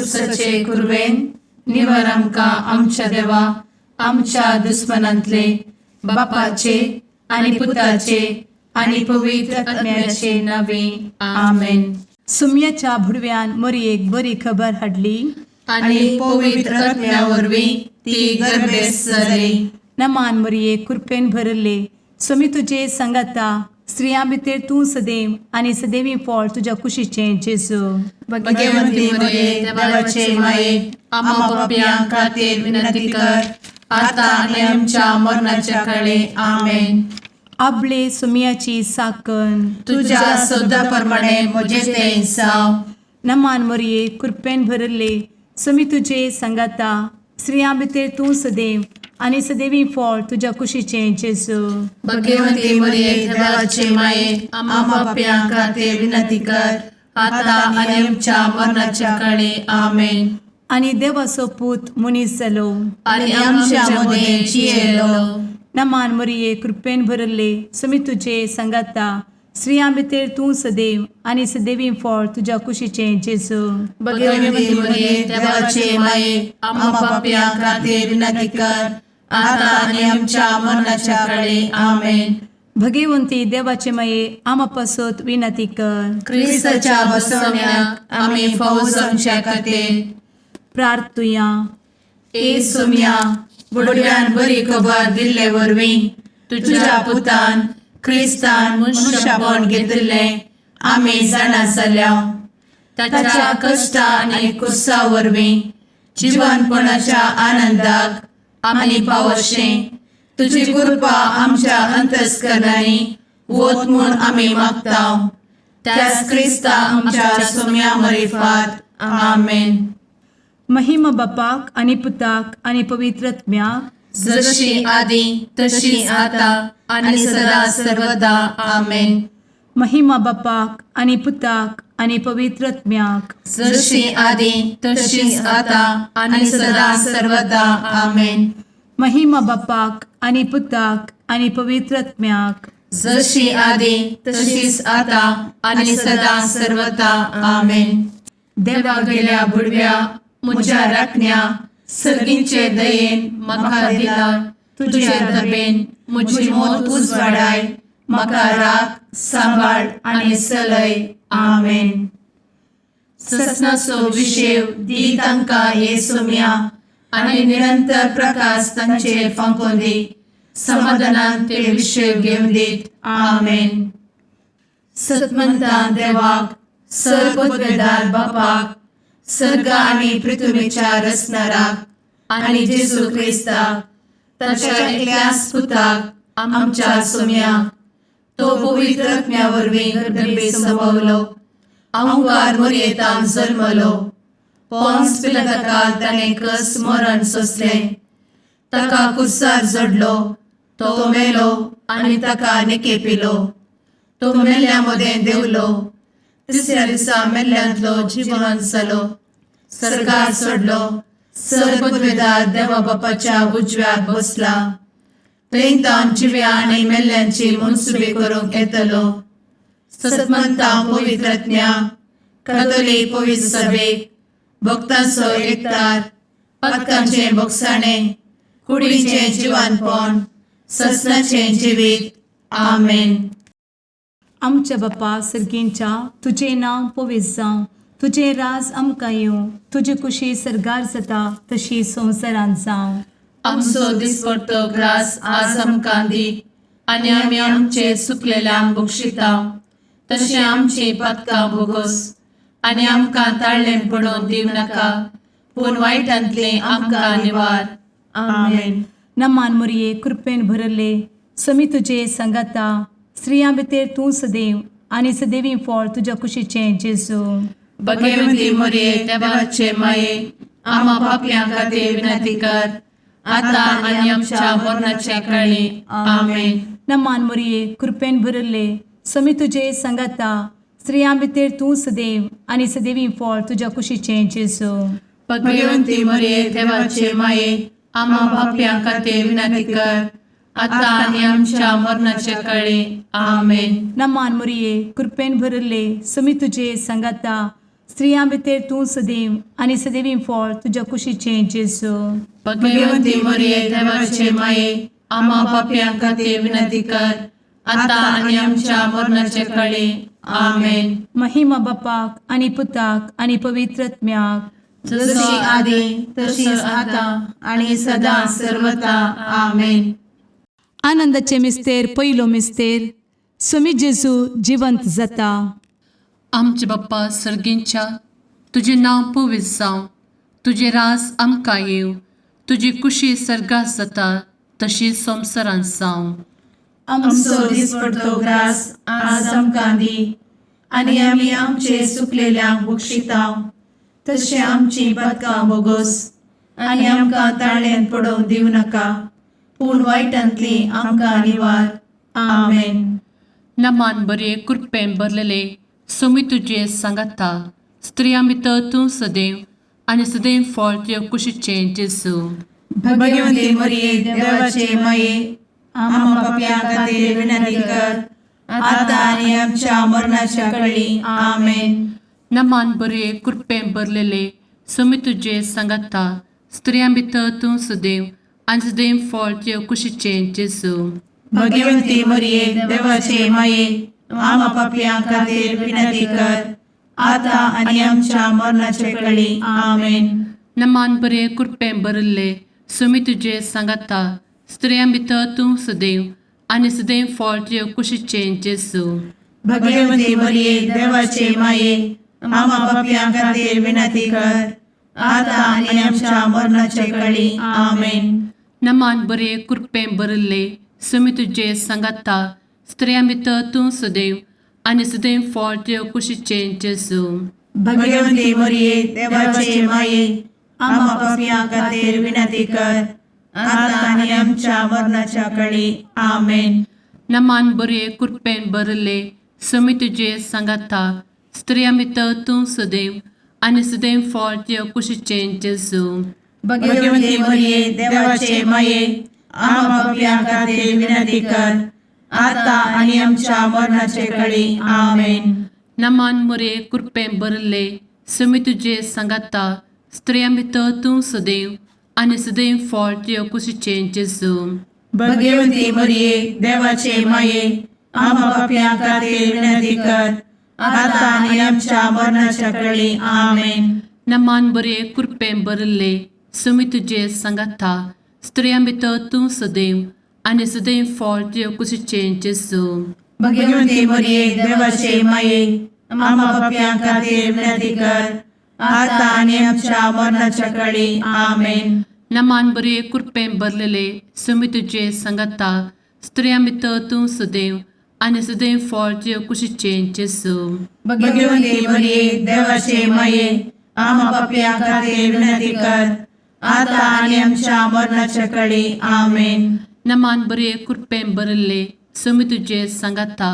कुर्साचे कुरवेन निवर आमकां आमच्या देवा आमच्या दुस्मनांतले बापाचे आनी पुताचे आनी पवित्र आत्म्याचे नावे आमेन. सुम्याच्या भुडव्यान मोरयेक बरी खबर हाडली. आनी पवित्र आत्म्या वरवीं ती गर्भेस्त जाली. नमान मोरये, कृपेन भरले, स्वामी तुजे सांगाता. स्त्रियां भितर तूं सदैव आनी सदैवी फळ तुज्या कुशीचें जेजू. भगवंती मरिये, देवाचे माये, आम्हा पापयां खातीर विनंती कर, आता आनी आमच्या मरणाच्या काळे. आमेन. आबले सुम्याची साकन. तुझ्या शब्दा प्रमाणे म्हजे ते जावं. नमान मोरये, कृपेन भरले, स्वामी तुजे सांगाता. स्त्रियां भितर तूं सदैव आनी सदैवी फळ तुज्या कुशीचें जेजू. भगवंती मरिये, देवाचे माये, आम्हा पापयां खातीर विनंती कर, आता आनी आमच्या मरणाच्या काळे. आमेन. आनी देवाचो पूत मनीस जालो आनी आमच्या मदें जियेलो. नमान मोरये, कृपेन भरले, स्वामी तुजे सांगाता. स्त्रियां भितर तूं सदैव आनी सदैवी फळ तुज्या कुशीचें जेजू. भगवंती मरिये, देवाचे माये, आम्हा पापयां खातीर विनंती कर, आता आनी आमच्या मरणाच्या काळे. आमेन. भगवंती देवाचे माये, आमा पासत विनंती कर. क्रिस्ताच्या बसवण्याक आमी फावो जावच्या खातीर प्रार्थुया. ए सोम्या, बुडव्यान बरी खबर दिल्ले वरवीं तुझ्या पुतान क्रिस्तान मनुष्यपण घेतिल्लें आमी जाणा जाल्या. ताच्या कश्टा आनी कुर्सा वरवीं जिवनपणाच्या आनंदाक आमी पावशें तुजी कृपा आमच्या अंतस्करणांनी वत म्हूण आमी मागता, त्याच क्रिस्ता आमच्या सोम्या मरिफात. आमेन. महिमा बापाक आनी पुताक आनी पवित्र आत्म्याक. जशी आदी तशी आता आणि सदा सर्वदा. आमेन. महिमा बापाक आनी पुताक आनी पवित्र आत्म्याक. जशी आदी तशीच आता आणि सदा सर्वदा. आमेन. महिमा बापाक आनी पुताक आनी पवित्र आत्म्याक. जशी आदी तशीच आता आणि सदा सर्वदा. आमेन. देवा गेल्या बुडव्या म्हज्या राखण्या, सर्गींचे दयेन म्हाका दिला तुझे दबेन म्हजी मोत उजवाडाय, म्हाका राख, सांबाळ आनी चलय. आमेन. ससनाचो विशेव दी तांकां ये सोम्या आनी निरंतर प्रकाश तांचेर फांकोवन दी. समाधानान ते विशेव घेवन दीत. आमेन. सतमंतान देवाक, सर्वपदवेदार बापाक, सर्ग आनी पृथ्वीच्या रचणाराक आनी जेजू क्रिस्ताक ताच्या एकल्याच पुताक आमच्या सोम्याक, तो पवित्र आत्म्या वरवीं गर्भे संभवलो, अंकार मोरयेतान जल्मलो, पोन्स पिलाताकाल ताणें कस मरण सोंसलें, ताका कुर्सार जडलो, तो मेलो आनी ताका निकेपिलो, तो मेल्ल्या मदें देंवलो, तिसऱ्या दिसा मेल्ल्यांतलो जिवन जालो, सर्गार चडलो, सर्वपदवेदार देवा बापाच्या उजव्याक बसला, थंय तावन जिव्या आनी मेल्ल्यांची मनसुबी करूंक येतलो. सतमंता पवित्र आत्म्या, कातोलीक पवित्र सभेक, भक्तांचो एकतार, पातकांचें भोगसाणें, कुडीचें जिवानपण, ससनाचें जिवीत. आमेन. आमच्या बापा सर्गींच्या, तुजें नांव पवित्र जावं, तुजें राज आमकां येवं, तुजी कुशी सर्गार जाता तशी संवसारांत जावं. आमचो दिसपडतो ग्रास आज आमकां दी आनी आमी आमचे चुकलेल्यांक बक्षिता तशें आमची पातकां भोगोस आनी आमकां ताळ्ळें पडोवन दिवं नाका, पूण वायटांतलें आमकां निवार. आमेन. नमान मोरये, कृपेन भरले, समी तुजे सांगाता. स्त्रियां भितर तूं सदैव आनी सदैवी फळ तुज्या कुशीचें जेजू. भगवती मोरये, देवाचे माये, आम्हा पापयां खातीर विनंती कर, आता आनी आमच्या मरणाच्या काळी. आमेन. नमान मोरये, कृपेन भरले, समी तुजे सांगाता. स्त्रियां भितर तूं सदैव आनी सदैवी फळ तुज्या कुशीचें जेजू. भगवती मोरये, देवाचे माये, आम्हा पापयां खातीर विनंती कर, आता आनी आमच्या मरणाच्या काळी. आमेन. नमान मोरये, कृपेन भरले, समी तुजे सांगाता. स्त्रियां भितर तूं सदैव आनी सदैवी फळ तुज्या कुशीचें जेजू. भगवती मरिये, देवाचे माये, आम्हा पापयां खातीर विनंती कर, आता आनी आमच्या मरणाचे कळे. आमेन. महिमा बापाक आनी पुताक आनी पवित्र आत्म्याक. जशी आदी तशीच आता आणि सदा सर्वता. आमेन. आनंदाचे मिस्तेर, पयलो मिस्तेर, सुमी जेजू जिवंत जाता. आमचे बाप्पा सर्गींच्या, तुजें नांव पवित्र जावं, तुजें रास आमकां येवं, तुजी कुशी सर्गात जाता तशी संवसारांत जावं. आमचो दिसपडतो ग्रास आज आमकां दी आनी आमी आमचे सुकलेल्यांक बक्षितांव तशें आमची पदकां बोगोस आनी आमकां ताळ्यान पडोवंक दिवं नाका, पूण वायटांतली आमकां निवार. आमेन. नमान बरे, कृपेन भरलेले, सोमी तुजे सांगाता, स्त्रियां भितर तूं सदैव आनी सदैव फळ तुजे कुशीचें जेजू. भगवती मरिये, देवाचे माये, आम्हा पापयां खातीर विनंती कर, आता आनी आमच्या मरणाच्या कळी. आमेन. नमान बरे, कृपेन भरलेले, सोमी तुजे सांगाता, स्त्रियां भितर तूं सदैव आनी सदैव फळ तुजे कुशीचें जेजू. भगवती मरिये, देवाचे माये, आम्हा पापयां खातीर विनंती कर, आता आनी आमच्या मरणाचे कळी. आमेन. नमान बरे, कृपेन भरिल्ले, सुमी तुजे सांगाता, स्त्रियां भितर तूं सदैव आनी सदैव फळ तुजे कुशीचें जेजू. भगवती मरिये, देवाचे माये, आम्हा पापयां खातीर विनंती कर, आता आनी आमच्या मरणाचे कळी. आमेन. नमान बरे, कृपेन भरिल्ले, सुमी तुजे सांगाता, स्त्रियां भितर तूं सदैव आनी सदैव फळ तुजे कुशीचें जेजू. भगवती मरिये, देवाचे माये, आम्हा पापयां खातीर विनंती कर, आता आनी आमच्या मरणाच्या कळी. आमेन. नमान बरे, कृपेन भरिल्ले, सुमी तुजे सांगाता, स्त्रियां भितर तूं सदैव आनी सदैव फळ तुजे कुशीचें जेजू. भगवती मरिये, देवाचे माये, आम्हा पापयां खातीर विनंती कर, आता आनी आमच्या मरणाचे कळी. आमेन. नमान मुरे, कृपेन भरिल्ले, सुमी तुजे सांगाता, स्त्रियां भितर तूं सदैव आनी सदैव फळ तुजे कुशीचें जेजू. भगवती मरिये, देवाचे माये, आम्हा पापयां खातीर विनंती कर, आता आनी आमच्या मरणाच्या कळी. आमेन. नमान बरे, कृपेन भरिल्ले, सुमी तुजे सांगाता, स्त्रियां भितर तूं सदैव आनी सदैव फळ तुजे कुशीचें जेजू. भगवती मरिये, देवाचे माये, आम्हा पापयां खातीर विनंती कर, आता आनी आमच्या मरणाच्या कळी. आमेन. नमान बरे, कृपेन भरलेले, सुमी तुजे सांगाता, स्त्रियां भितर तूं सदैव आनी सदैव फळ तुजे कुशीचें जेजू. भगवती मरिये, देवाचे माये, आम्हा पापयां खातीर विनंती कर, आता आनी आमच्या मरणाच्या कळी. आमेन. नमान बरे, कृपेन भरिल्ले, सुमी तुजे सांगाता,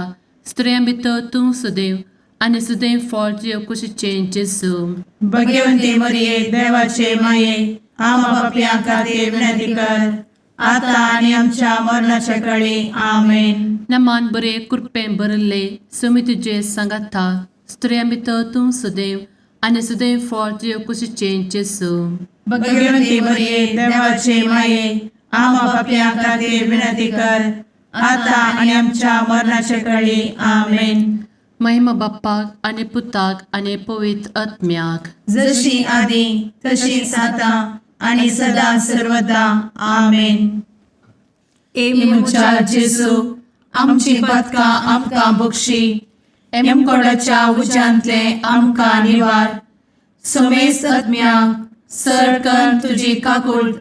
स्त्रियां भितर तूं सदैव आनी सदैव फळ तुजे कुशीचें जेजू. भगवती मरिये, देवाचे माये, आम्हा पापयां खातीर विनंती कर, आता आनी आमच्या मरणाच्या कळी. आमेन. नमान बरे, कृपेन भरिल्ले, सुमी तुजे सांगाता, स्त्रियां भितर तूं सदैव आनी सदैव फळ तुजे कुशीचें जेजू. भगवती मरिये, देवाचे माये, आम्हा पापयां खातीर विनंती कर, आता आनी आमच्या मरणाच्या कळी. आमेन. महिमा बाप्पाक आनी पुताक आनी पवित्र आत्म्याक. जशी आदी तशीच आता आणि सदा सर्वदा. आमेन. ए म्हज्या जेजू, आमची पदकां आमकां बक्षी, एमकोडाच्या उज्यांतले आमकां निवार, समेस्त आत्म्यांक सरकन तुजी काकूळ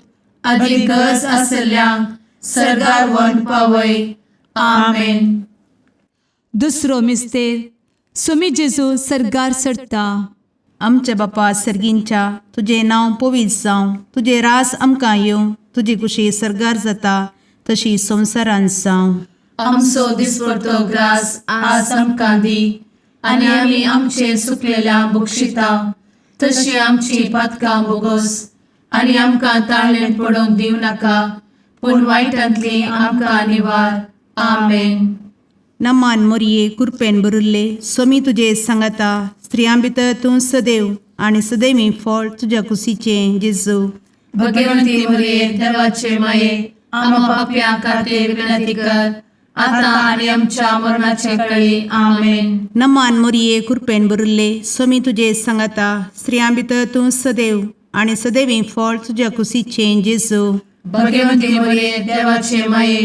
आदी गरज आसल्ल्यांक सर्गार व्हरून पावय. आमेन. दुसरो मिस्तेर, सुमी जेजू सर्गार चडटा. आमच्या बापा सर्गींच्या, तुजें नांव पवित्र जावं, तुजें रास आमकां येवं, तुजी कुशी सर्गार जाता तशी संवसारांत जावं. आमचो दिसपडतो ग्रास आज आमकां दी आनी आमी आमचे सुकलेल्या बक्षिता तशी आमची पातकां बोगोस आनी आमकां ताळ्ळें पडोवंक दिवं नाका, पूण वायटांतली आमकां निवार. आमेन. नमान मोरये कुरपेन भरिल्ले सोमी तुजे सांगाता स्त्रियां भितर तूं सदैव आनी सदैवी फळ तुज्या कुशीचें जेजू. भगवंती मरिये देवाचे माये आम्हा पापयां खातीर विनंती कर आता आणि आमच्या मरणाचे कळी. आमेन. नमान मोरये कुरपेन भरिल्ले सोमी तुजे सांगाता स्त्रियां भितर तूं सदैव आनी सदैवी फळ तुज्या कुशीचें जेजू. भगवंती मरिये देवाचे माये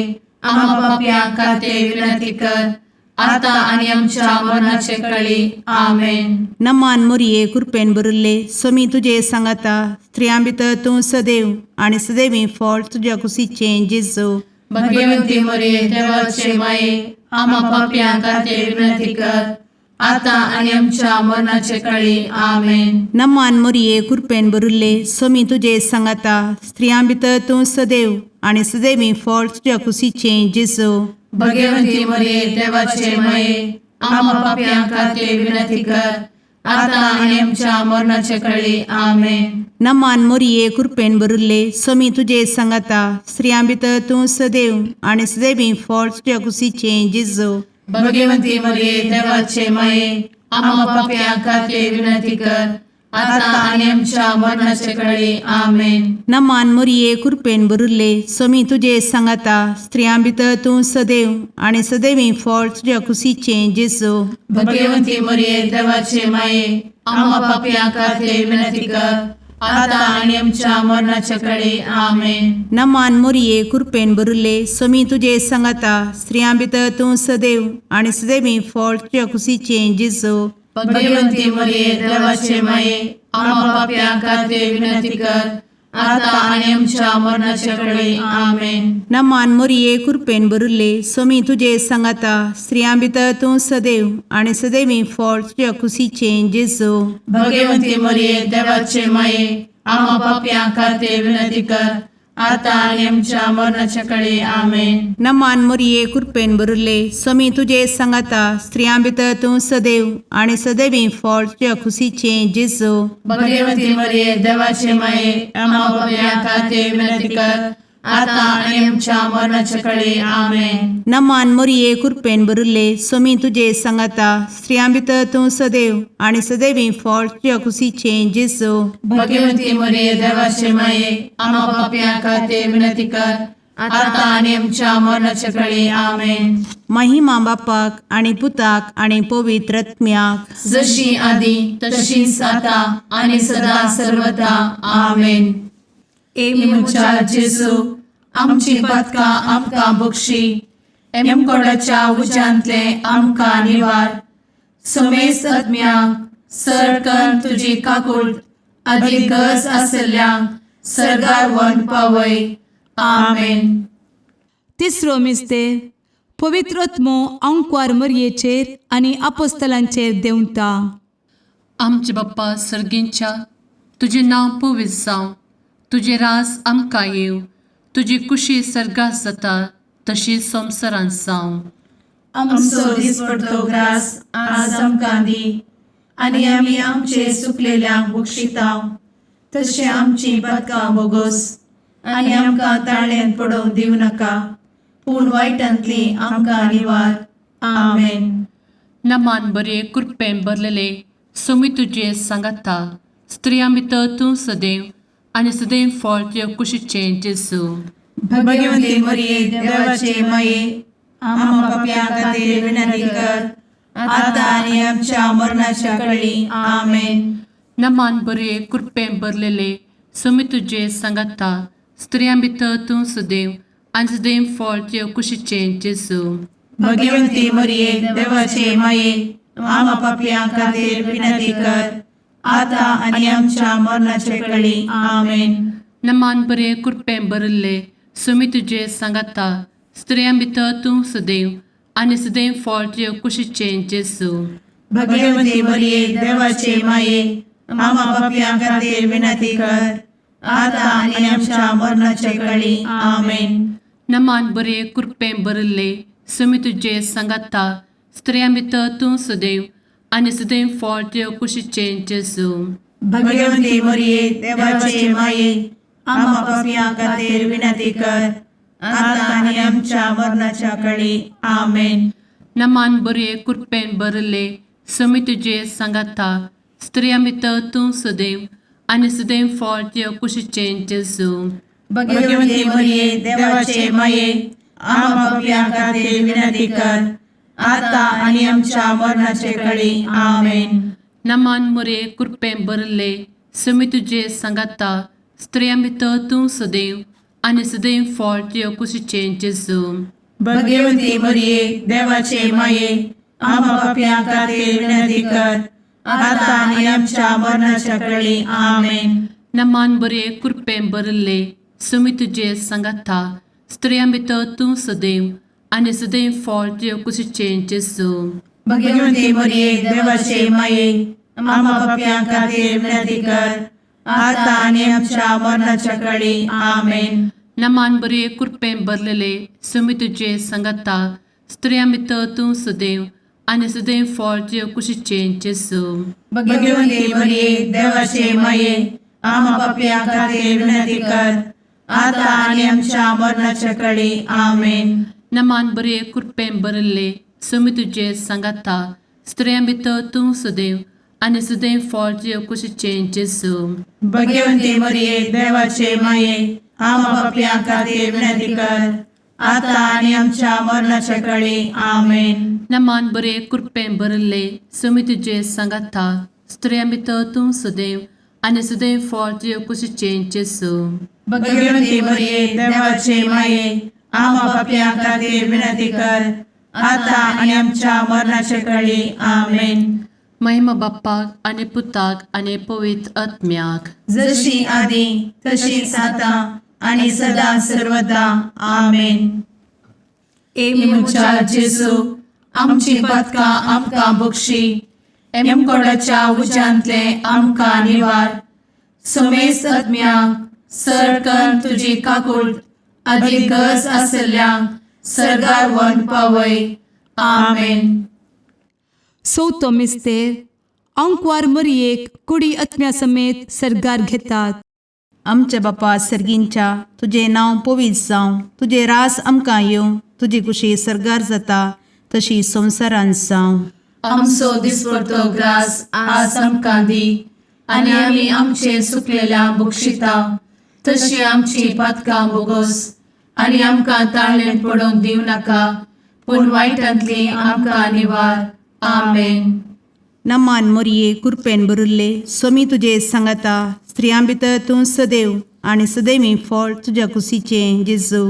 आम्हा पापयां खातीर विनंती कर आता आणि आमच्या मरणाचे कळी. आमेन. नमान मोरये कुरपेन भरिल्ले सोमी तुजे सांगाता स्त्रियां भितर तूं सदैव आनी सदैवी फळ तुज्या कुशीचें जेजू. भगवंती मरिये देवाचे माये आम्हा पापयां खातीर विनंती कर आता आणि आमच्या मरणाचे कळी. आमेन. नमान मोरये कुरपेन भरिल्ले सोमी तुजे सांगाता स्त्रियां भितर तूं सदैव आनी सदैवी फळ तुज्या कुशीचें जेजू. भगवंती मरिये देवाचे माये आम्हा पापयां खातीर विनंती कर आता आणि आमच्या मरणाचे कळी. आमेन. नमान मोरये कुरपेन भरिल्ले सोमी तुजे सांगाता स्त्रियां भितर तूं सदैव आनी सदैवी फळ तुज्या कुशीचें जेजू. भगवंती मरिये देवाचे माये आम्हा पापयां खातीर विनंती कर आता आणि आमच्या मरणाचे कळी. आमेन. नमान मोरये कुरपेन भरिल्ले सोमी तुजे सांगाता स्त्रियां भितर तूं सदैव आनी सदैवी फळ तुज्या कुशीचें जेजू. भगवंती मरिये देवाचे माये आम्हा पापयां खातीर विनंती कर आता आणि आमच्या मरणाच्या कळी. आमेन. नमान मोरये कुरपेन भरिल्ले सोमी तुजे सांगाता स्त्रियां भितर तूं सदैव आनी सदैवी फळ तुज्या कुशीचें जेजू. भगवंती मरिये देवाचे माये आम्हा पापयां खातीर विनंती कर आता आणि आमच्या मरणाच्या कळी. आमेन. नमान मोरये कुरपेन भरिल्ले सोमी तुजे सांगाता स्त्रियां भितर तूं सदैव आनी सदैवी फळ तुज्या कुशीचें जेजू. भगवंती मरिये देवाचे माये आम्हा पापयां खातीर विनंती कर आता आणि आमच्या मरणाच्या कळी. आमेन. नमान मोरये कुरपेन भरिल्ले सोमी तुजे सांगाता स्त्रियां भितर तूं सदैव आनी सदैवी फळ तुज्या कुशीचें जेजू. भगवंती मरिये देवाचे माये आम्हा पापयां खातीर विनंती कर आता आणि आमच्या मरणाच्या कळी. आमेन. नमान मोरये कुरपेन भरिल्ले सोमी तुजे सांगाता स्त्रियां भितर तूं सदैव आनी सदैवी फळ तुज्या कुशीचें जेजू. भगवंती मरिये देवाचे माये आम्हा पापयां खातीर विनंती कर आता आणि आमच्या मरणाच्या कळी. आमेन. महिमा बापाक आनी पुताक आनी पवित्र आत्म्याक. जशी आदी तशीच आता आणि सदा सर्वदा. आमेन. ए म्हज्या जेजू आमची पातकां आमकां बक्षी एमकोडाच्या उज्यांतले आमकां निवार समेस्त आत्म्यांक सरकन तुजी काकूट आदी गरज आसल्ल्यांक सर्गार व्हरून पावय. आमेन. तिसरो मिस्तेर पवित्र आत्मो आंकवार मरयेचेर आनी आपोस्तलांचेर देंवता. आमचे बाप्पा सर्गींच्या तुजें नांव पवित्र जावं, तुजें राज आमकां येवं, तुजी कुशी सर्गात जाता तशी संवसारांत जावं. आमचो दिसपडतो ग्रास आज आमकां दी आनी आमी आमचे सुकलेल्यांक बक्षितांव तशें आमची पातकां बोगोस आनी आमकां ताळ्यांत पडोवंक दिवं नाका पूण वायटांतली आमकां निवार. आमेन. नमान बरे कृपेन भरलेले सोमी तुजे सांगाता स्त्रियां भितर तूं सदैव आनी सदैव फळ तुज्या कुशीचें जेजू. भगवंती मरिये देवाचे माये आम्हा पापयां खातीर विनंती कर आता आनी आमच्या मरणाच्या कळी. आमेन. नमान बरे कृपेन भरलेले सोमी तुजे सांगाता स्त्रियां भितर तूं सदैव आनी सदैव फळ तुज्या कुशीचें जेजू. भगवंती मरिये देवाचे माये आम्हा पापयां खातीर विनंती कर आता आनी आमच्या मरणाच्या कळी. आमेन. नमान बरे कृपेन भरिल्ले सोमी तुजे सांगाता स्त्रियां भितर तूं सदैव आनी सदैव फळ तुज्या कुशीचें जेजू. भगवंती मरिये देवाचे माये आम्हा पापयां खातीर विनंती कर आता आनी आमच्या मरणाच्या कळी. आमेन. नमान बरे कृपेन भरिल्ले सोमी तुजे सांगाता स्त्रियां भितर तूं सदैव आनी सदैव फळ तुज्या कुशीचें जेजू. भगवंती मरिये देवाचे माये आम्हा पापयां खातीर विनंती कर आता आनी आमच्या मरणाच्या कळी. आमेन. नमान बरये कृपेन भरले समी तुजे सांगाता स्त्रिया भितर तूं सदैव आनी सदैव फळ तुज्या कुशीचें जेजू. भगवती मरिये, देवाचे माये, आम्हा पापयां खातीर विनंती कर, आता आनी आमच्या मरणाचे कळी. आमेन. नमान मुरे कृपेन भरले समी तुजे सांगाता स्त्रिया भितर तूं सदैव आनी सदैव फळ तुज्या कुशीचें जेजू. भगवती मरिये, देवाचे माये, आम्हा पापयां खातीर विनंती कर, आता आनी आमच्या मरणाच्या कळी. आमेन. नमान बरे कृपेन भरले समी तुजे सांगाता स्त्रिया भितर तूं सदैव आनी सदैव फळ तुज्या कुशीचें जेजू. भगवती मरिये, देवाचे माये, आम्हा पापयां खातीर विनंती कर, आता आनी आमच्या मरणाच्या कळी. आमेन. नमान बरे कृपेन भरलेले समी तुजे सांगाता स्त्रिया भितर तूं सदैव आनी सदैव फळ तुज्या कुशीचें जेजू. भगवती मरिये, देवाचे माये, आम्हा पापयां खातीर विनंती कर, आता आनी आमच्या मरणाच्या कळी. आमेन. नमान बरे कृपेन भरले समी तुजे सांगाता स्त्रिया भितर तूं सदैव आनी सदैव फळ तुज्या कुशीचें जेजू. भगवती मरिये, देवाचे माये, आम्हा पापयां खातीर विनंती कर, आता आनी आमच्या मरणाच्या कळी. आमेन. नमान बरे कृपेन भरले समी तुजे सांगाता स्त्रिया भितर तूं सदैव आनी सदैव फळ तुज्या कुशीचें जेजू. भगवती मरिये, देवाचे माये, आम्हा पापयां खातीर विनंती कर, आता आनी आमच्या मरणाच्या कळी. आमेन. महिमा बाप्पाक आनी पुताक आनी पवित्र आत्म्याक. जशी आदी तशीच आता आणि सदा सर्वदा. आमेन. ए म्हज्या जेजू, आमची पातकां आमकां बक्षी, एमकोडाच्या उज्यांतले आमकां निवार, समेस्त आत्म्यांक सरकन तुजी काकूळ आदी गरज आसल्ल्यांक सर्गार व्हरून पावय. आमेन. चवथो मिस्तेर आंकवार मरयेक कुडी आत्म्या समेत सर्गार घेतात. आमच्या बापा सर्गींच्या, तुजें नांव पवित्र जावं, तुजें रास आमकां येवं, तुजी कुशी सर्गार जाता तशी संवसारांत जावं. आमचो दिसपडतो ग्रास आज आमकां दी आनी आमी आमचे सुकलेल्या बक्षिता तशी आमची पातकां बोगोस आनी आमकां ताळणेंत पडोवंक दिवं नाका, पूण वायटांतली आमकां निवार. आमेन. नमान मोरये, कुरपेन भरिल्ले, सोमी तुजे सांगाता, स्त्रियां भितर तूं सदैव आनी सदैवी फळ तुज्या कुशीचें जेजू.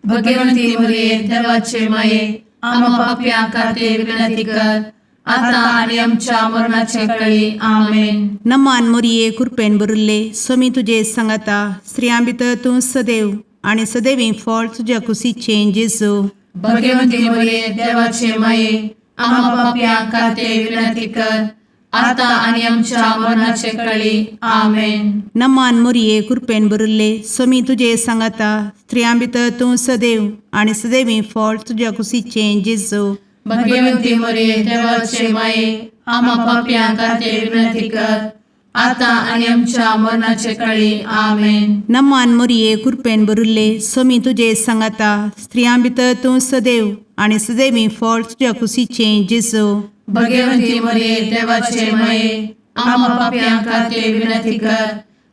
भगवंती मरिये, देवाचे माये, आम्हा पापयां खातीर विनंती कर, आता आनी आमच्या मरणाचे कळी. आमेन. नमान मोरये, कुरपेन भरिल्ले, सोमी तुजे सांगाता, स्त्रियां भितर तूं सदैव आनी सदैवी फळ तुज्या कुशीचें जेजू. भगवंती मरिये, देवाचे माये, आम्हा पापयां खातीर विनंती कर, आता आनी आमच्या मरणाचे कळी. आमेन. नमान मोरये, कुरपेन भरिल्ले, सोमी तुजे सांगाता, स्त्रियां भितर तूं सदैव आनी सदैवी फळ तुज्या कुशीचें जेजू. भगवंती मरिये, देवाचे माये, आम्हा पापयां खातीर विनंती कर, आता आनी आमच्या मरणाचे कळी. आमेन. नमान मोरये, कुरपेन भरिल्ले, सोमी तुजे सांगाता, स्त्रियां भितर तूं सदैव आनी सदैवी फळ तुज्या कुशीचें जेजू. भगवंती मरिये, देवाचे माये, आम्हा पापयां खातीर विनंती कर,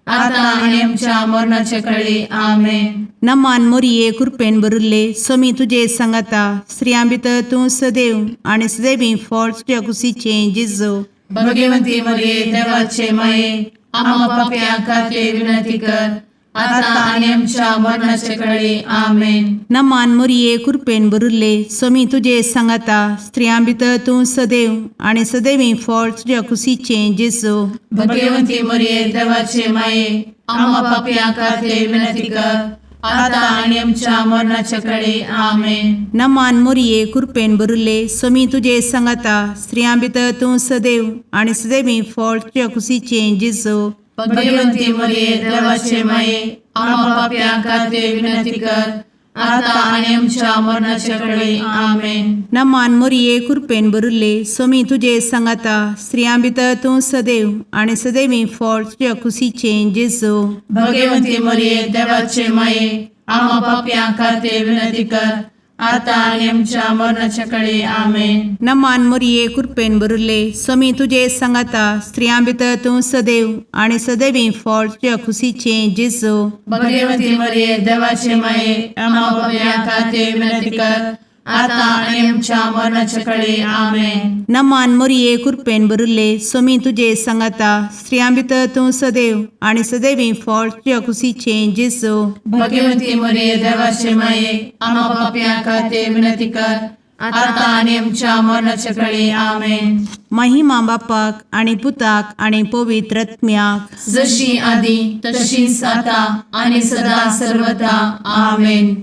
आता आनी आमच्या मरणाचे कळी. आमेन. नमान मोरये, कुरपेन भरिल्ले, सोमी तुजे सांगाता, स्त्रियां भितर तूं सदैव आनी सदैवी फळ तुज्या कुशीचें जेजू. भगवंती मरिये, देवाचे माये, आम्हा पापयां खातीर विनंती कर, आता आनी आमच्या मरणाचे कळी. आमेन. नमान मोरये, कुरपेन भरिल्ले, सोमी तुजे सांगाता, स्त्रियां भितर तूं सदैव आनी सदैवी फळ तुज्या कुशीचें जेजू. भगवंती मरिये, देवाचे माये, आम्हा पापयां खातीर विनंती कर, आता आनी आमच्या मरणाचे कळी. आमेन. नमान मोरये, कुरपेन भरिल्ले, सोमी तुजे सांगाता, स्त्रियां भितर तूं सदैव आनी सदैवी फळ तुज्या कुशीचें जेजू. भगवंती मरिये, देवाचे माये, आम्हा पापयां खातीर विनंती कर, आता आनी आमच्या मरणाचे कळी. आमेन. नमान मोरये, कुरपेन भरिल्ले, सोमी तुजे सांगाता, स्त्रियां भितर तूं सदैव आनी सदैवी फळ तुज्या कुशीचें जेजू. भगवंती मरिये, देवाचे माये, आम्हा पापयां खातीर विनंती कर, आतां आनी आमच्या मरणाच्या कडे आमेन. नमान मोरये, कृपेन भरिल्ले, स्वामी तुजे सांगाता. स्त्रियां भितर तूं सदैव आनी सदैवी फळ तुज्या खुशीचें जेजू. भगवती मरिये, देवाचे माये, आम्हा पापयां खातीर विनंती कर, आतां आनी आमच्या मरणाच्या कडे आमेन. नमान मोरये, कृपेन भरिल्ले, स्वामी तुजे सांगाता. स्त्रियां भितर तूं सदैव आनी सदैवी फळ तुज्या खुशीचें जेजू. भगवती मरिये, देवाचे माये, आम्हा पापयां खातीर विनंती कर, आतां आनी आमच्या मरणाच्या कडे आमेन. महिमा बापाक आनी पुताक आनी पवित्र आत्म्याक. जशी आदी तशीच आता आणि सदा सर्वदा आमेन.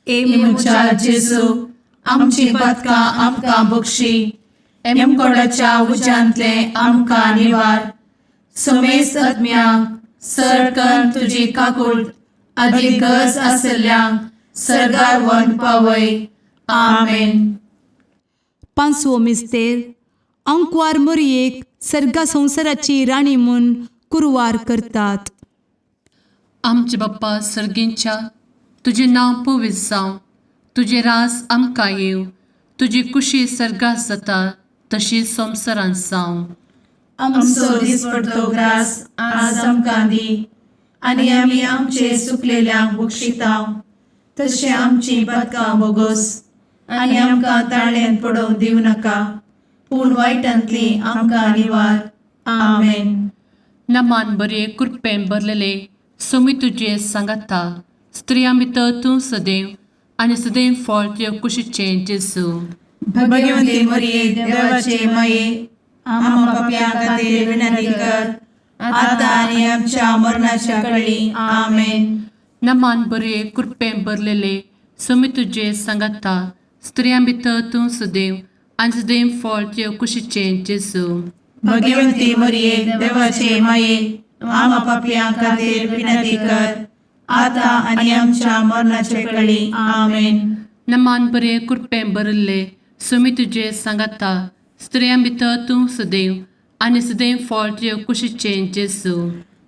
ए म्हज्या जेजू, आमची पातकां आमकां बक्षी, एमकोडाच्या उज्यांतले आमकां निवार, समेस्त आत्म्यांक सरकन तुजी काकूळ आदी गरज आसल्ल्यांक सर्गार व्हरून पावय. आमेन. पांचवो मिस्तेर, आंकवार मोरयेक सर्गा संवसाराची राणी म्हूण कुरवार करतात. आमचे बाप्पा सर्गींच्या, तुजें नांव पवित्र जावं, तुजें रास आमकां येवं, तुजी कुशी सर्गात जाता तशी संवसारांत जावं. आमचो दिसपडतो ग्रास आज आमकां दी, आनी आमी आमचे सुकलेल्यांक बक्षितांव, तशें आमची पातकां बोगोस, आनी आमकां ताळ्यान पडोवंक दिवं नाका, पूण वायटांतली आमकां निवार. आमेन. नमान बरे, कृपेन भरलेले, सोमी तुजे सांगाता. स्त्रियां भितर तूं सदैव आनी सदैव फळ तुज्या कुशीचें जेजू. भगवती मरिये, देवाचे माये, आम्हा पापयां खातीर विनंती कर, आतां आनी आमच्या मरणाच्या कळी. आमेन. नमान बरे, कृपेन भरलेले, सोमी तुजे सांगाता. स्त्रियां भितर तूं सदैव आनी सदैव फळ तुज्या कुशीचें जेजू. भगवती मरिये, देवाचे माये, आम्हा पापयां खातीर विनंती कर, आतां आनी आमच्या मरणाचे कळी. आमेन. नमान बरे, कृपेन भरिल्ले, सोमी तुजे सांगाता. स्त्रियां भितर तूं सदैव आनी सदैव फळ तुज्या कुशीचें जेजू.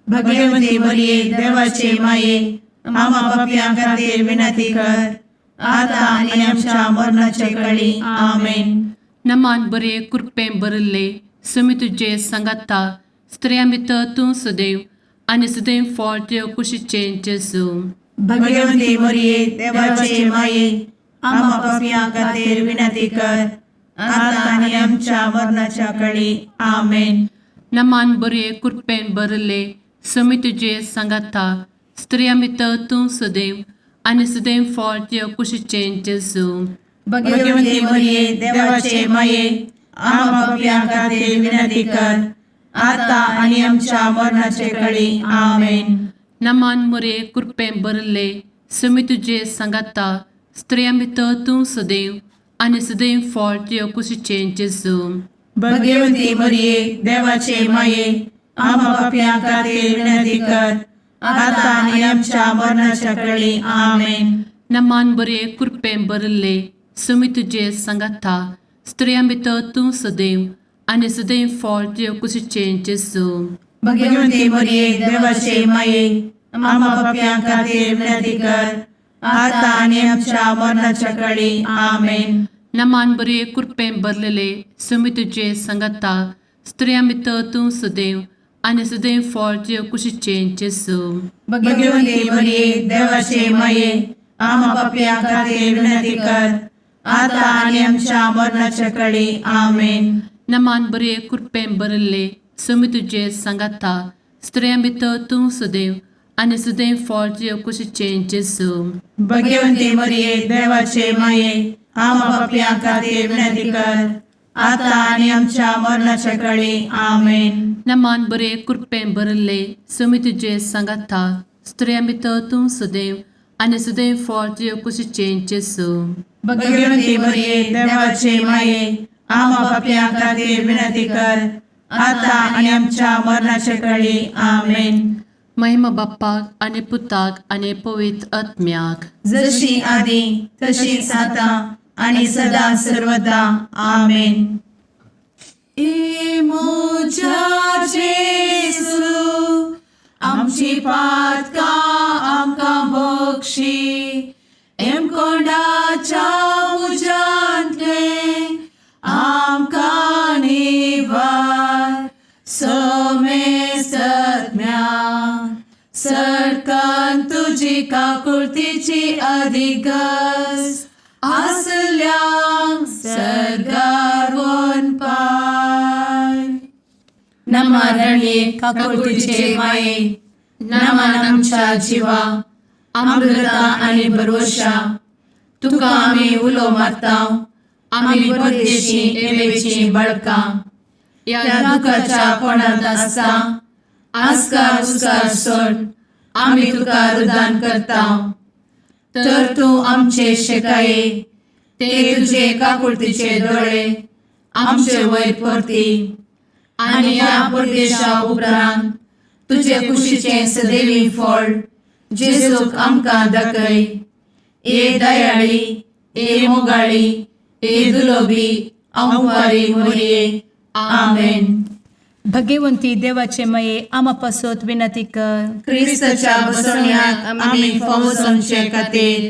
भगवती मरिये, देवाचे माये, आम्हा पापयां खातीर विनंती कर, आतां आनी आमच्या मरणाचे कळी. आमेन. नमान बरे, कृपेन भरिल्ले, सोमी तुजे सांगाता. स्त्रियां भितर तूं सदैव आनी सदैव फळ तुज्या कुशीचें जेजू. भगवती मरिये, देवाचे माये, आम्हा पापयां खातीर विनंती कर, आतां आनी आमच्या मरणाच्या कळी. आमेन. नमान बरे, कृपेन भरिल्ले, सोमी तुजे सांगाता. स्त्रियां भितर तूं सदैव आनी सदैव फळ तुज्या कुशीचें जेजू. भगवती मरिये, देवाचे माये, आम्हा पापयां खातीर विनंती कर, आतां आनी आमच्या मरणाचे कळी. आमेन. नमान मोरे, कृपेन भरिल्ले, सोमी तुजे सांगाता. स्त्रियां भितर तूं सदैव आनी सदैव फळ तुज्या कुशीचें जेजू. भगवती मरिये, देवाचे माये, आम्हा पापयां खातीर विनंती कर, आतां आनी आमच्या मरणाच्या कळी. आमेन. नमान बरे, कृपेन भरिल्ले, सोमी तुजे सांगाता. स्त्रियां भितर तूं सदैव आनी सदैव फळ तुज्या कुशीचें जेजू. भगवती मरिये, देवाचे माये, आम्हा पापयां खातीर विनंती कर, आतां आनी आमच्या मरणाच्या कळी. आमेन. नमान बरे, कृपेन भरलेले, सोमी तुजे सांगाता. स्त्रियां भितर तूं सदैव आनी सदैव फळ तुज्या कुशीचें जेजू. भगवती मरिये, देवाचे माये, आम्हा पापयां खातीर विनंती कर, आतां आनी आमच्या मरणाच्या कळी. आमेन. नमान बरे, कृपेन भरिल्ले, सोमी तुजे सांगाता. स्त्रियां भितर तूं सदैव आनी सदैव फळ तुज्या कुशीचें जेजू. भगवती मरिये, देवाचे माये, आम्हा पापयां खातीर विनंती कर, आतां आनी आमच्या मरणाच्या कळी. आमेन. नमान बरे, कृपेन भरिल्ले, सोमी तुजे सांगाता. स्त्रियां भितर तूं सदैव आनी सदैव फळ तुज्या कुशीचें जेजू. भगवती मरिये, देवाचे माये, आम्हा पापयां खातीर विनंती कर, आतां आनी आमच्या मरणाच्या कळी. आमेन. महिमा बाप्पाक आनी पुताक आनी पवित्र आत्म्याक. जशी आदी तशीच आतां आणि सदा सर्वदा. आमेन. ए म्हज्या जेजू, आमची पातकां आमकां बक्षी, हेमकोंडाच्या उज्यांतले आमकां निवार समेस्तज्ञा सरकान तुजी काकुळतीची अधिगस आसल्या सरकार पाय. नमा रणये काकुळतीचे माये, नमन आमच्या जिवा, अमृता आनी भरवशा. तुका आमी उलो मारता, आमी परदेशी एवेची बळकां ह्या दुखाच्या कोणांत आसता. आस्कार उस्कार सोड आमी तुका रुदान करता, तर तूं आमचे शेकाये ते तुजे काकुळतीचे दोळे आमचे वयर परती आनी ह्या परदेशा उपरांत तुजे कुशीचें सदैवी फळ जेजूक आमकां दाखय. ए दयाळी, ए मोगाळी, ए दुलोबी अंवारी मोरये, आमेन. भगवंती देवाचे मये आमा पासत विनंती कर. क्रिस्ताच्या बसवण्याक आमी फावो जावचे खातीर.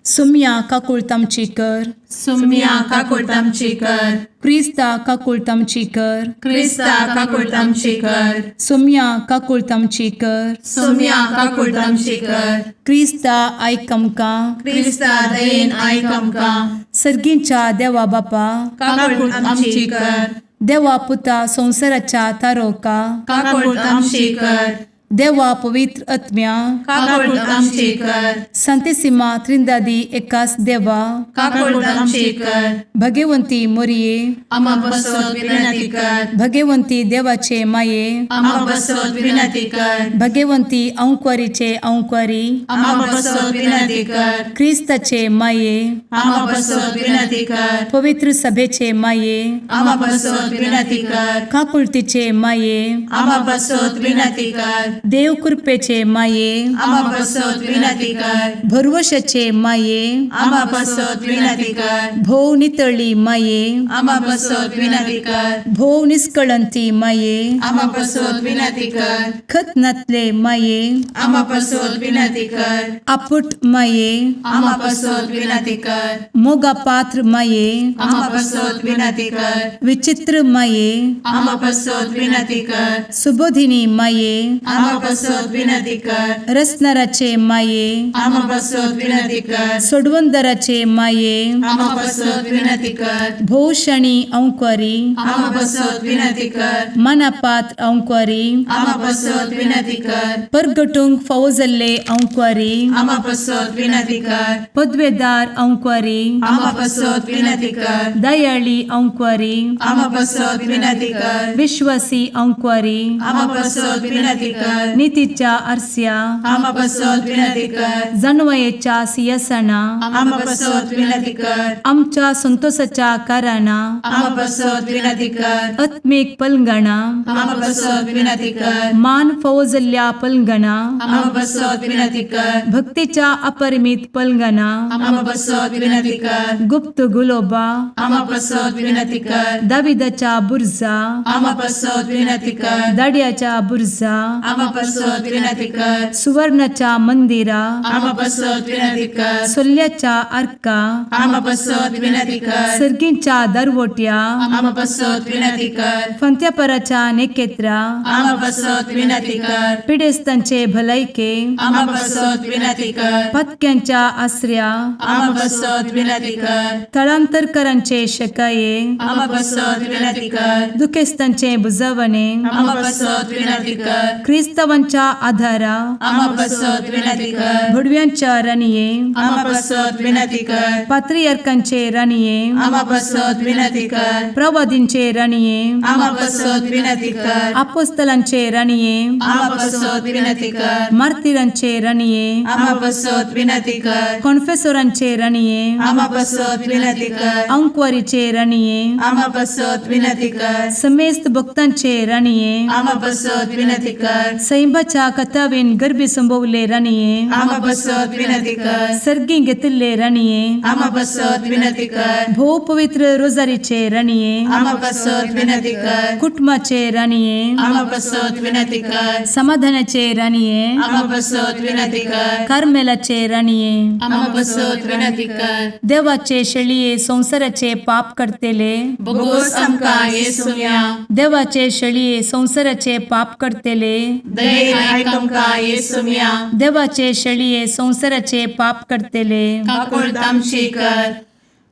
सुम्या काकुळत आमची कर. सुम्या काकुळट आमची कर. क्रिस्ता काकुळत आमची कर. क्रिस्ता काकुळट आमची कर. सुम्या काकुळत आमची कर. सुम्या काकुळट आमची कर. क्रिस्ता आयक आमकां. क्रिस्ता दयेन आयक आमकां. सर्गींच्या देवा बापा, काकुळट आमची कर. देवा पुता संवसाराच्या तारोका, काकुळट आमची कर. देवा पवित्र आत्म्या, काकुळट आमची कर. संतेसिमा त्रिंदादी एकास देवा, काकुळट आमची कर. भगवंती मोरये, आमा बसत विनंती कर. भगवंती देवाचे माये, आमा बसत विनंती कर. भगवंती अंक्वारीचे अंक्वारी, आमा बसत विनंती कर. क्रिस्ताचे माये, आमा बसत विनंती कर. पवित्र सभेचे माये, आमा बसत विनंती कर. काकुळतीचे माये, आमा बसत विनंती कर. देव कृपेचे माये, आमा बसत विनंती कर. भरवशाचे माये, आमा बसत विनंती कर. भोव नितळी माये, आमा बसत विनंती कर. भोव निष्कळंती माये, आमा बसत विनंती कर. खत नातले माये, आमा बसत विनंती कर. आपुट माये, आमा बसत विनंती कर. मोगा पात्र माये, आमा बसत विनंती कर. विचित्र माये, आमा बसत विनंती कर. सुबोधिनी माये, आमा बसत विनंती कर. रसनाराचे माये, आमा बसत विनंती कर. सोडवंदराचे माये, आमा बसत विनंती कर. भोवशणी अंक्वारी, आमा बसत विनंती कर. मनापात्र अंक्वारी, आमा बसत विनंती कर. परगटूंक फावो जाल्ले अंक्वारी, आमा बसत विनंती कर. पदवेदार अंक्वारी, आमा बसत विनंती कर. दयाळी अंक्वारी, आमा बसत विनंती कर. विश्वासी अंक्वारी, आमा बसत विनंती कर. नितीच्या आरस्या, आमा बसत विनंती कर. जाणवयेच्या सियासना, आमा बसत विनंती कर. आमच्या संतोषाच्या कारणां, आमा बसत विनंती कर. आत्मीक पलंगणा, आमा बसत विनंती कर. मान फावो जाल्ल्या पलंगणा, आमा बसत विनंती कर. भक्तीच्या अपरिमित पलंगणा, आमा बसत विनंती कर. गुप्त गुलोबा, आमा बसत विनंती कर. दाविदाच्या बुर्जा, आमा बसत विनंती कर. दाड्याच्या बुर्जा, आमा बसत विनंती कर. सुवर्णाच्या मंदिरा, आमा बसत विनंती कर. सोल्ल्याच्या आर्का, आमा बसत विनंती कर. सर्गींच्या दरवट्या, आमा बसत विनंती कर. फंत्यापराच्या नेकेत्रा, आमा बसत विनंती कर. पिडेस्तांचे भलायके, आमा बसत विनंती कर. पत्क्यांच्या आसऱ्या, आमा बसत विनंती कर. थळांतरकरांचे शकाये, आमा बसत विनंती कर. दुखेस्तांचे बुजवणे, आमा बसत विनंती कर. क्रिस्तावांच्या आधारा, आमा बसत विनंती कर. भडव्यांच्या राणये, आमा बसत विनंती कर. पात्रियार्कांचे राणये, आमा बसत विनंती कर. प्रवादींचे राणये, आमा बसत विनंती कर. आपोस्तलांचे राणये, आमा बसत विनंती कर. मार्तिरांचे राणये, आमा बसत विनंती कर. कॉन्फेसोरांचे राणये, आमा बसत विनंती कर. अंक्वारीचे राणये, आमा बसत विनंती कर. समेस्त भक्तांचे राणये, आमा बसत विनंती कर. सैंबाच्या कथावेन गर्भी संभवले राणये आमा बसत विनंती कर. सर्गी घेतिल्ले राणये आमा बसत विनंती कर. भोव पवित्र रोजारीचे राणये आमा बसत विनंती कर. कुटुंबाचे राणये आमा बसत विनंती कर. समाधानाचे राणये आमा बसत विनंती कर. कार्मेलाचे राणये आमा बसत विनंती कर. देवाचे शेळये संवसाराचे पाप करतेले बोगोस आमकां येसुम्या. देवाचे शेळये संवसाराचे पाप करतेले दयेन आयक आमकां येसुम्या. देवाचे शेळये संवसाराचे पाप करतेले काकुळट आमची कर.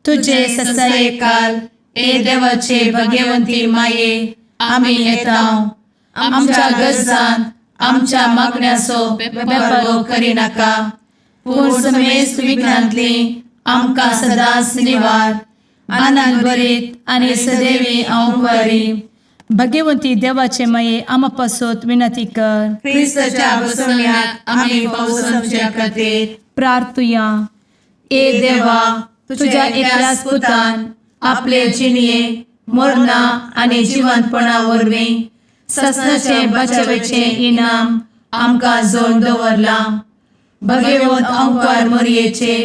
तुझे तुझे ससाये ससायकाल ए देवाचे भगवंती माये, आमी येता आमच्या गरजान आमच्या मागण्याचो बेपर्वो करिनाका, पूण समेस्त विघ्नांतली आमकां सदांच निवार. आनंद भरीत आनी सदैवी अंकुरी भगवंती देवाचे माये आमा पासत विनंती कर. क्रिस्ताच्या बसवण्यात आम्ही पावसाच्या खातीर प्रार्थुया. ए देवा, तुझ्या एकल्याच पुतान आपले जिणये मरणा आनी जिवंतपणा वरवीं ससनाचे बचावेचे इनाम आमकां जोड दवरलां. भगवंत अंकार मोरयेचे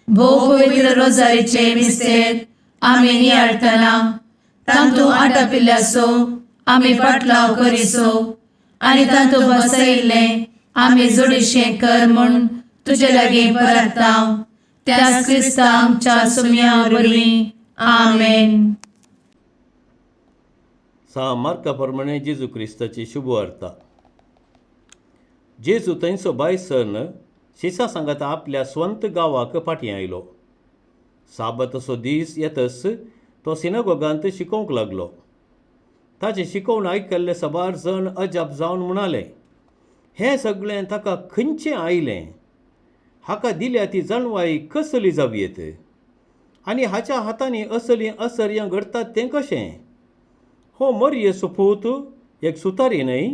भोव पवित्र रोजारीचे मिस्तेर आमी नियाळटना तांतू आटापिल्ल्याचो आमी पाटलाव करिसो आनी तांतू बसयिल्लें आमी जोडीशें कर म्हूण तुजे लागीं परताव त्याच क्रिस्ता आमच्या सुम्या वरवीं. आमेन. सा मार्का प्रमाणे जेजू क्रिस्ताची शुभवार्ता. जेजू थंयचो भायर सरन शिसा सांगाता आपल्या स्वंत गांवाक फाटीं आयलो. साबताचो दीस येतच तो सिनागोगांत शिकोवंक लागलो. ताचें शिकोवण आयकल्ले साबार जण अजाप जावन म्हणाले, हें सगळें ताका खंयचें आयलें? हाका दिल्या ती जाणवाय कसली जावयेत? आनी हाच्या हातांनी असलीं असर्यां घडटात तें कशें? हो मरयेचो पूत एक सुतारी न्हय?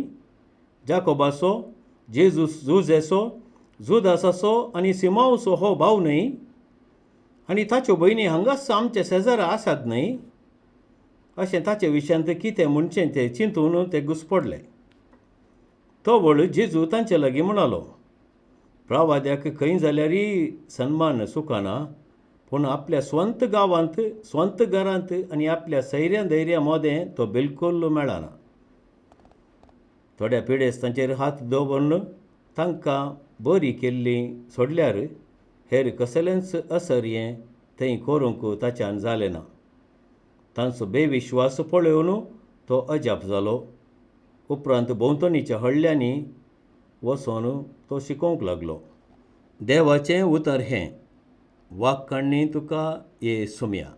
जाकोबाचो, जेजूस जुजेचो, जुदासाचो आनी सिमांवचो हो भाव न्हय? आनी ताच्यो भयणी हांगाच आमच्या शेजारा आसात न्हय? अशें ताचे विशयांत कितें म्हणचें तें चिंतून ते घुसपडले. तो वळ जेजू तांचे लागीं म्हणालो, प्रवाद्याक खंय जाल्यारय सन्मान चुकना, पूण आपल्या स्वंत गांवांत, स्वंत घरांत आनी आपल्या सैऱ्या धैर्या मोदें तो बिलकुल मेळना. थोड्या पिडेस्तांचेर हात दवरून तांकां बरी केल्ली सोडल्यार हेर कसलेंच असर्यें थंय करूंक ताच्यान जालें ना. तांचो बेविश्वास पळोवन तो अजाप जालो. उपरांत भोंवतणीच्या हळ्ळ्यांनी वचोन तो शिकोवंक लागलो. देवाचें उतर हें. वाक्काण्णी तुका ये सुमया.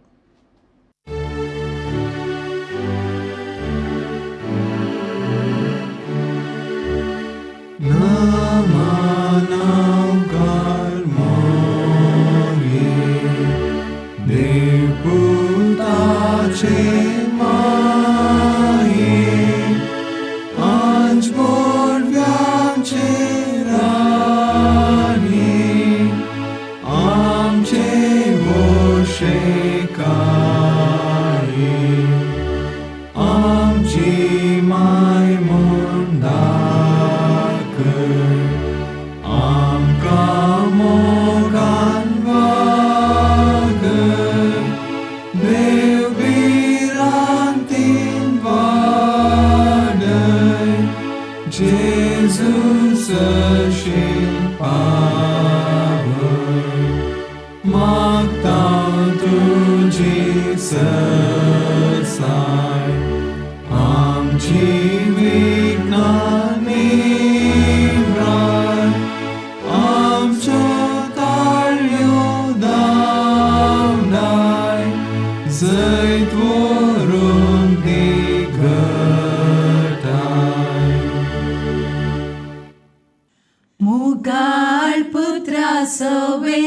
मुगाळ पुत्रा सवे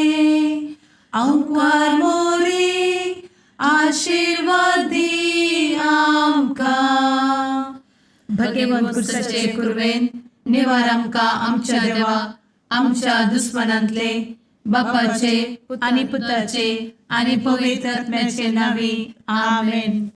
अंकार मोरी आशीर्वादी आमकां. भगवंत कुर्साचे कुर्वेन निवार आमकां आमच्या देवा आमच्या दुस्मनांतले बापाचे आनी पुताचे आनी पवित्र आत्म्याचे नांवी. आमेन.